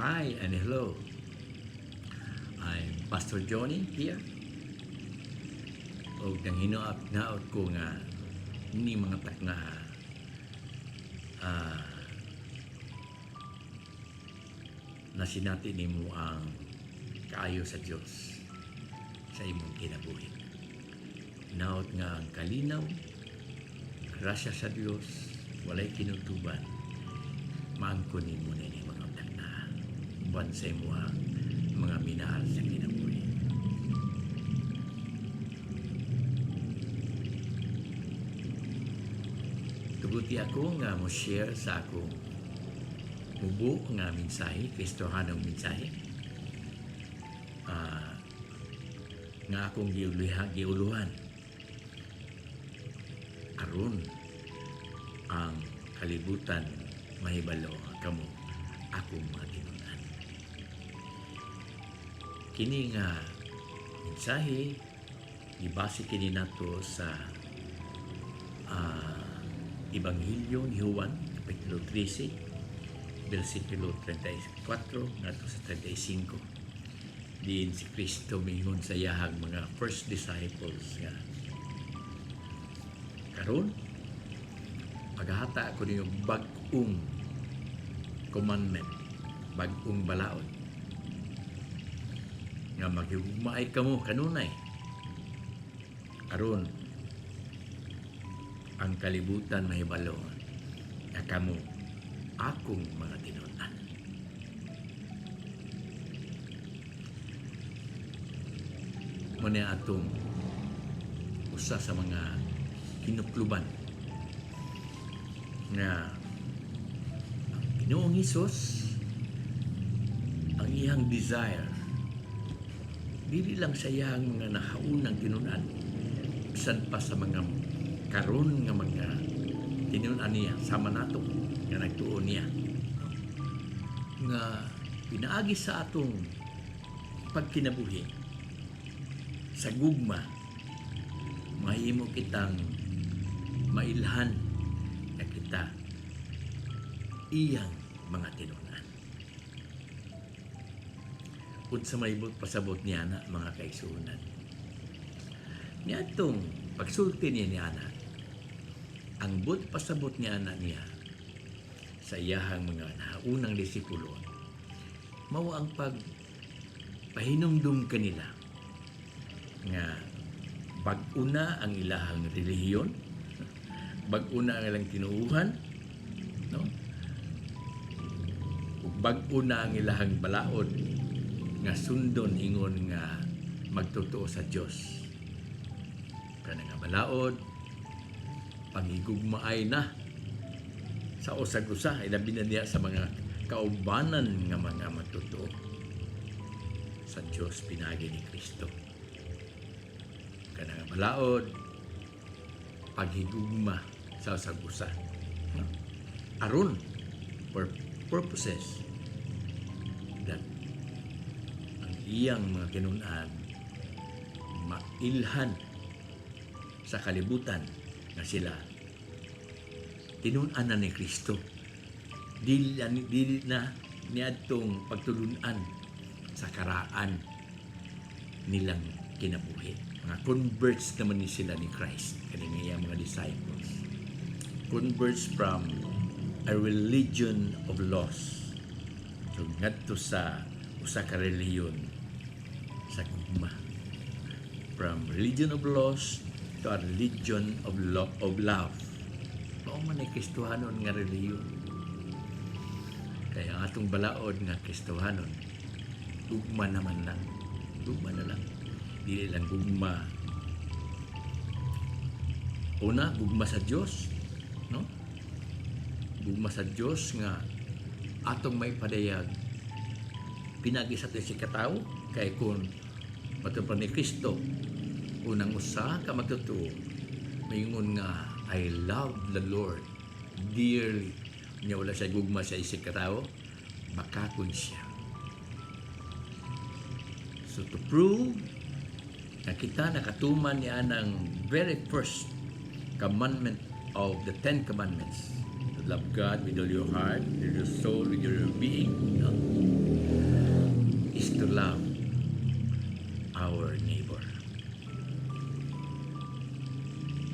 Hi and hello. I'm Pastor Johnny here. Og nanghinuap naot ko nga ni mga takna nasinati nimo ang kaayo sa Dios sa imong kinabuhi. Naot nga ang kalinaw, grasya sa Dios, walay kinutuban, maangkon nimo ni mga takna uban sa imong mga minahal sa kinabuhi. Tuguti ako nga mo share sa akong mubo nga mensahe, Kristohanong mensahe. Nga akong giuluhan aron ang kalibutan mahibalo kamo akong mga tinun-an. Kini nga mensahe gibase kini nato sa Ebanghelyo ni Juan kapitulo 13 versikulo 34 ngadto sa 35, diin si Kristo miingon sa iyahang mga first disciples nga, "Karon paghahata ako ninyo bag-ong commandment, bag-ong balaod, nga maghigugmaay kamo kanunay aron ang kalibutan mahibalo nga kamo akong mga tinun-an." Muna atong usa sa mga kinukluban nga ang Ginoong Hesus, ang iyang desire dili lang sa iyang mga nahaunang tinun-an, bisan pa sa mga karon nga mga tinun-an niya sama nato nga nagtuo niya, nga pinaagi sa atong pagkinabuhi sa gugma mahimo kitang mailhan na kita iyang mga tinun-an. Unsa may buot pasabot niya na, mga kaigsuonan? Niadtong pagsulti niya ni ana, ang buot pasabot niya ana niya sa iyahang mga naunang disipulo mao ang pag pahinumdum kanila nga bag-o na ang ilahang relihiyon, bag-o na ang ilang tinuuhan, no? Ug bag-o na ang ilahang balaod nga sundon ingon nga magtotoo sa Dios. Kana nga balaod, panghigugmaay na sa usag usa, ilabi na diha sa mga kaubanan nga mga magtotoo sa Dios pinaagi ni Kristo. Kana nga balaod, paghigugma sa usag usa, no? Aron for purposes that ang iyang mga tinun-an mailhan sa kalibutan nga sila tinun-an na ni Kristo, dili na niadtong pagtulun-an sa karaan nilang kinabuhi. Mga converts naman ni sila ni Christ, kaning iyang mga disciples, converts from a religion of laws so ngadto sa usa ka relihiyon sa gugma, from religion of laws to a religion of love. Mao man ay Kristohanon nga relihiyon. Kaya ang atong balaod nga Kristohanon, gugma naman lang, gugma na lang, dili lang gugma. Una, gugma sa Dios, no? Gugma sa Dios nga atong may padayag pinagi sa atong katao, kay kung matupad ni Kristo, unang usa ka magtotoo maingon nga, "I love the Lord dearly," nya wala siya gugma sa isig katao, bakakon siya. So to prove na kita nakatuman niya ang very first commandment of the Ten Commandments, to love God with all your heart, with your soul, with your being, no? is to love our neighbor.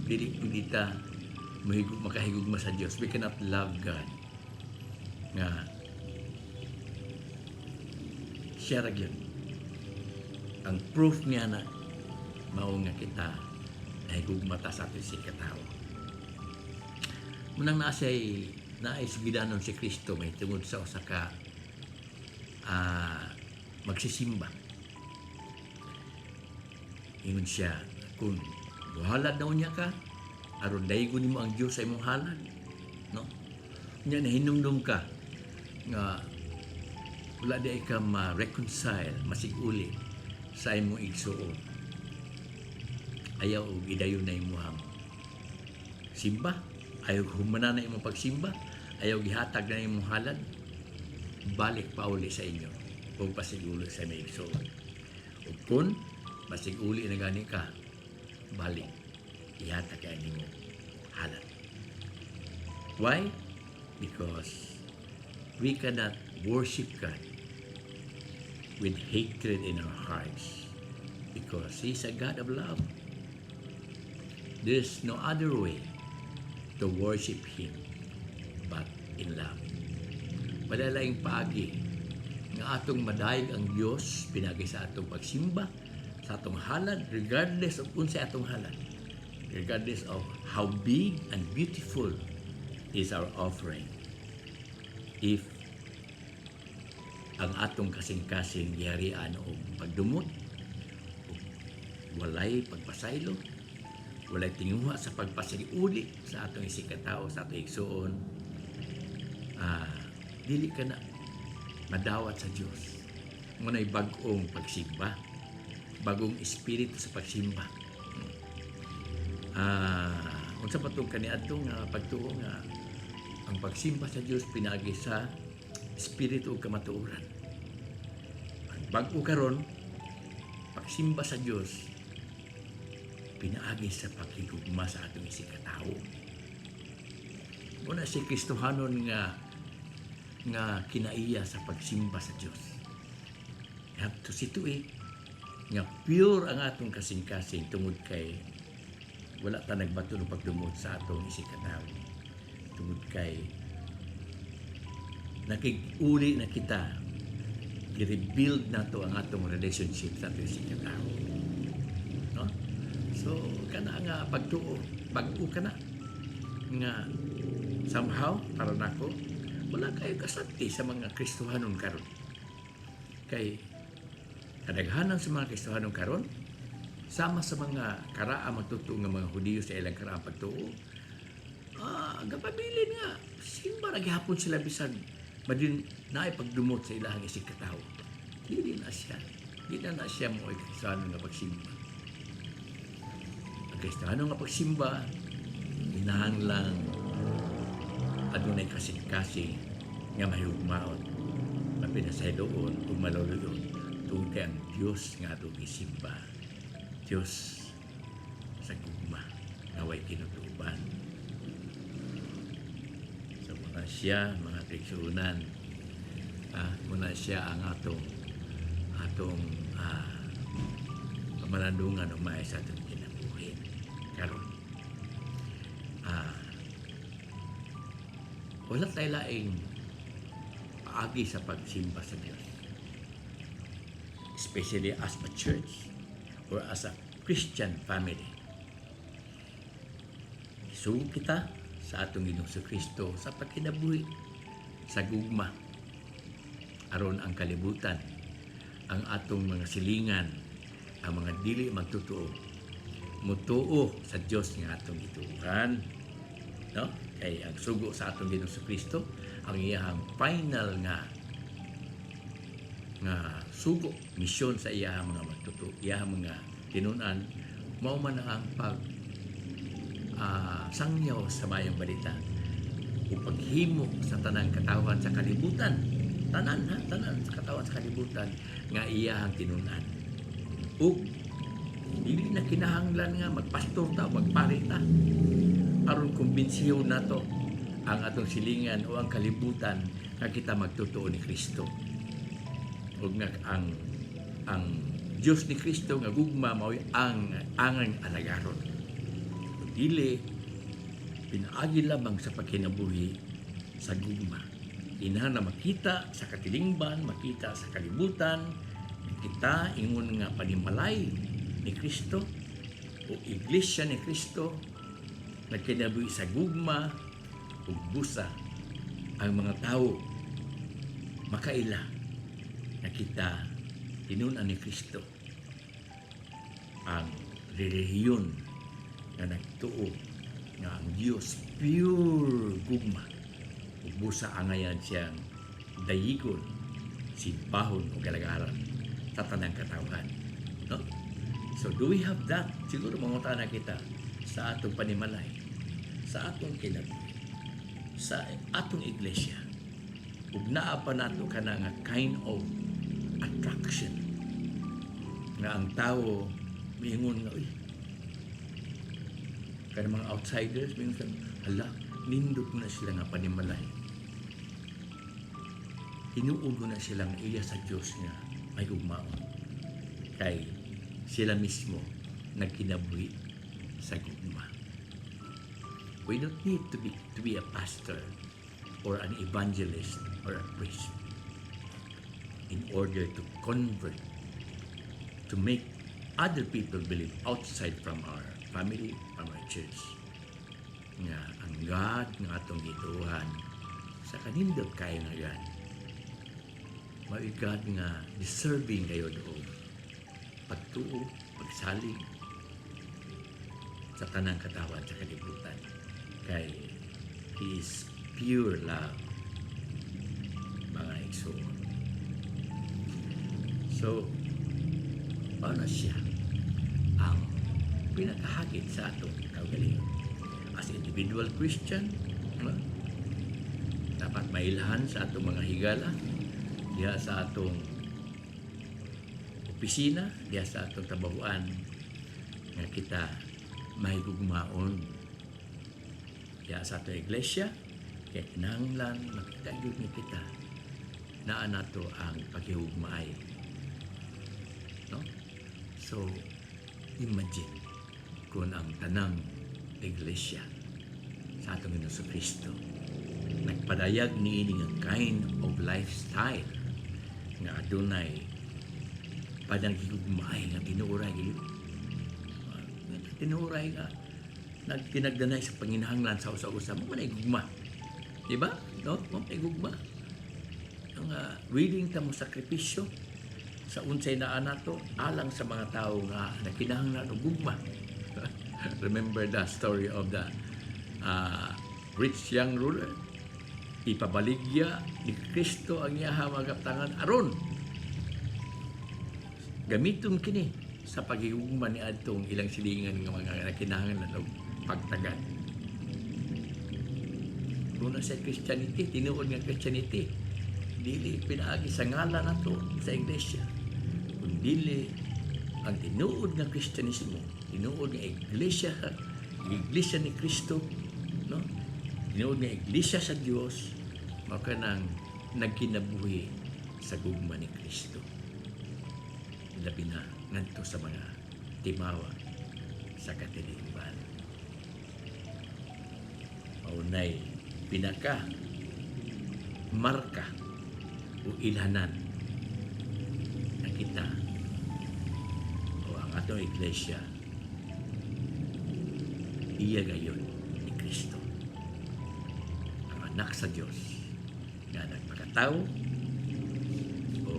Dili pwede ta makahigugma sa Dios. We cannot love God nga siya ra gyud. Ang proof niya na mao nga kita nahigugma ta sa atong isigkatawo. Munang naa siya'y naay sugidanon si Kristo may tungod sa usa ka magsisimba. Ingon siya, kung muhalad na unya ka, aron daygon nimo ang Dios sa imong halad, no? Nya nahinumdum ka nga wala di ka ma-reconcile, masiguli sa imong igsuon. Ayaw og idayon na imong simba, ayaw humana na imong pagsimba, ayaw gihatag na imong halad, balik pa uli sa inyo kung pasiguli sa imong igsuon. Ug kung masiguli na gani ka, balik, ihatag ka nimo halad. Why? Because we cannot worship God with hatred in our hearts, because He's a God of love. There's no other way to worship Him but in love. Wala laing paagi nga atong madayeg ang Dios pinagi sa atong pagsimba, sa atong halad, regardless of unsay atong halad, regardless of how big and beautiful is our offering. If ang atong kasing-kasing giharian og pagdumot, og walay pagpasaylo, walay tinguha sa pagpasiguli sa atong isigkatao, sa atong igsuon, dili ka na madawat sa Dios. Ngunay bag-ong pagsimba, bagong espiritu sa pagsimba. Unsa pa tong kaniadto nga pagtuo nga ang pagsimba sa Dios pinagi sa espiritu ug kamatuoran. Ang bag-o karon, pagsimba sa Dios pinaagi sa paghigugma sa atong isigkatawo. Muna si Kristohanon nga nga kinaiya sa pagsimba sa Dios. You have to see to it nga pure ang atong kasing-kasing tungod kay wala ta nagbaton og pagdumot sa atong isigkatawo. Tungod kay nakig-uli na kita, i-rebuild nato ang atong relationship sa atong isigkatawo. No? So, kana nga pagtuo, bag-o ka na nga somehow para nako wala kayo kasabti sa mga Kristohanon karon. Kay kadaghanan sa mga Kristohanon karon, sama sa mga karaa magtutuo nga mga Hudiyo sa ilang karaang pagtuo, gapabilin nga simba ra gihapon sila bisan madin naay pagdumot sa ilahang isigkatawo. Dili na siya. Di na na siya mo ay Kristiyano nga pagsimba. Ang Kristiyano nga pagsimba, kinahanglang adunay kasing-kasing nga mahigugmaon, mapinasayloon ug maluluyon tungod kay ang Dios nga atong gisimba, Dios sa gugma nga way kinutuban. So muna siya, mga kaigsuonan, muna siya ang atong atong pamalandungan ug maayo sa atong kinabuhi karon. Wala tay laing paagi sa pagsimba sa Dios, especially as a church or as a Christian family. Isugo kita sa atong Ginoong Kristo sa pagkinabuhi sa gugma aron ang kalibutan, ang atong mga silingan, ang mga dili magtutuo, mutuo sa Dios nga atong gituohan, no? Kay ang sugo sa atong Ginoong Kristo, ang iyahang final nga nga sugo, misyon sa iyahang mga magtutuo, iyahang mga tinun-an, mao man ang pag sangyaw sa mayong balita o paghimo sa tanang katawhan sa kalibutan, tanan ha, tanan sa katawhan sa kalibutan nga iyahang tinun-an. Ug dili na kinahanglan nga magpastor ta o magpari ta aron kumbinsiho nato ang atong silingan o ang kalibutan nga kita magtotoo ni Kristo. Ug nga ang Dios ni Kristo nga gugma mao'y ang angang alagaron. Kung dili pinaagi lamang sa pagkinabuhi sa gugma. Kinahanglan na makita sa katilingban, makita sa kalibutan, nga kita ingon nga panimalay ni Kristo o iglesia ni Kristo, nagkinabuhi sa gugma, ug busa ang mga tao makaila nga kita tinun-an ni Kristo, ang relihiyon nga nagtuo nga ang Dios pure gugma, ug busa angayan siyang dayigon, simbahon o galagaran sa tanang katawhan, no? So do we have that? Siguro mangutana kita sa atong panimalay, sa atong kinabuhi, sa atong iglesia, ug naa pa nato kana nga kind of attraction nga ang tao miingon nga, "Uy," kanang mga outsiders miingon sila, "Hala, nindot mo na sila nga panimalay, tinuod mo na silang iya sa Dios nga may gugmaon," kay sila mismo nagkinabuhi sa gugma. We don't need to be a pastor or an evangelist or a priest in order to convert, to make other people believe outside from our family, from our church, nga ang God nga atong gituohan sa kanindot kayo nga God, mao'y God nga deserving kayo og pagtuo, pagsalig sa tanang katawan sa kalibutan, kay He is pure love, mga igsoon. So, paano siya ang pinakahagit sa atong kaugalingon? As individual Christian, no? Dapat mailhan sa atong mga higala, diha sa atong opisina, diha sa atong trabahuan, nga kita mahigugmaon. Diha sa atong iglesia, kaya kinahanglan makita gyud ni kita naa nato ang paghihugmaay. No? So, imagine kung ang tanang iglesia sa atong Ginoong Kristo nagpadayag niini nga kind of lifestyle nga adunay pananghigugmaay nga tinuoray gyud, nga tinuoray nga nagtinagdanay sa panginahanglan sa usa-usa mo na gugma, di ba, no? Mo may gugma ang willing ta mo sakripisyo sa unsay naa nato alang sa mga tao nga nakinahanglan og gugma. Remember the story of the rich young ruler? Ipabaligya ni Kristo ang iyaha mga kaptangan aron gamiton kini sa paghigugma ni adtong ilang silingan nga mga nakinahanglan og pagtagad. Muna sa Christianity, tinuod nga Christianity, dili pinaagi sa ngalan nato sa iglesia, kun dili ang tinuod nga Kristyanismo, tinuod nga iglesia, iglesia ni Kristo, no? Tinuod nga iglesia sa Dios, mao kanang nagkinabuhi sa gugma ni Kristo. Labi na ngadto sa mga timawa sa katilingban. Maunay pinaka marka o ilhanan na kita o ang atong iglesia iya gayon ni Kristo, ang anak sa Dios nga nagpakatao o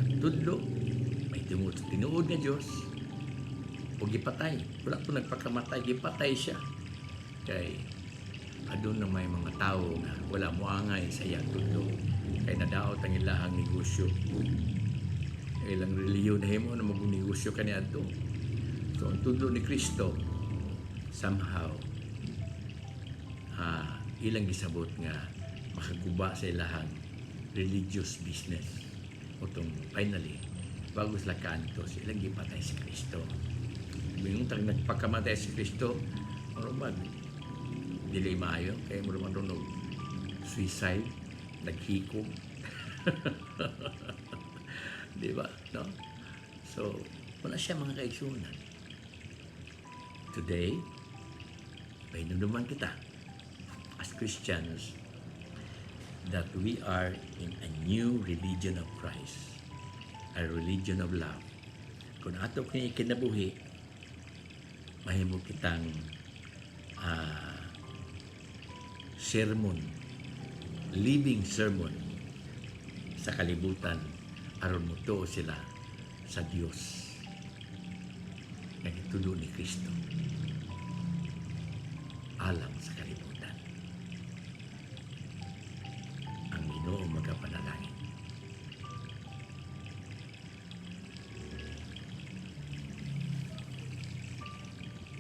nagtudlo may tungod sa tinuod nga Dios o gipatay. Wala po nagpakamatay, gipatay siya kay aduna may mga tao nga wala moangay sa iyang tudlo kay nadaot ang ilahang negosyo, ilang relihiyon, nahimo na mag-negosyo kaniadto. So ang tudlo ni Kristo somehow ilang gisabot nga makaguba sa ilahang religious business. Utong finally, bago sila kaantos, ilang gipatay si Kristo. Mingon tag nagpakamatay si Kristo, ano ba, dili maayo kay mo man og suicide, naghikog. Di ba? No? So, wala siya, mga kaigsunan. Today, may naman kita as Christians that we are in a new religion of Christ, a religion of love. Kung ato kini kinabuhi, mahimo kitang sermon, living sermon sa kalibutan aron motuo sila sa Dios nga gitulo ni Kristo alang sa kalibutan.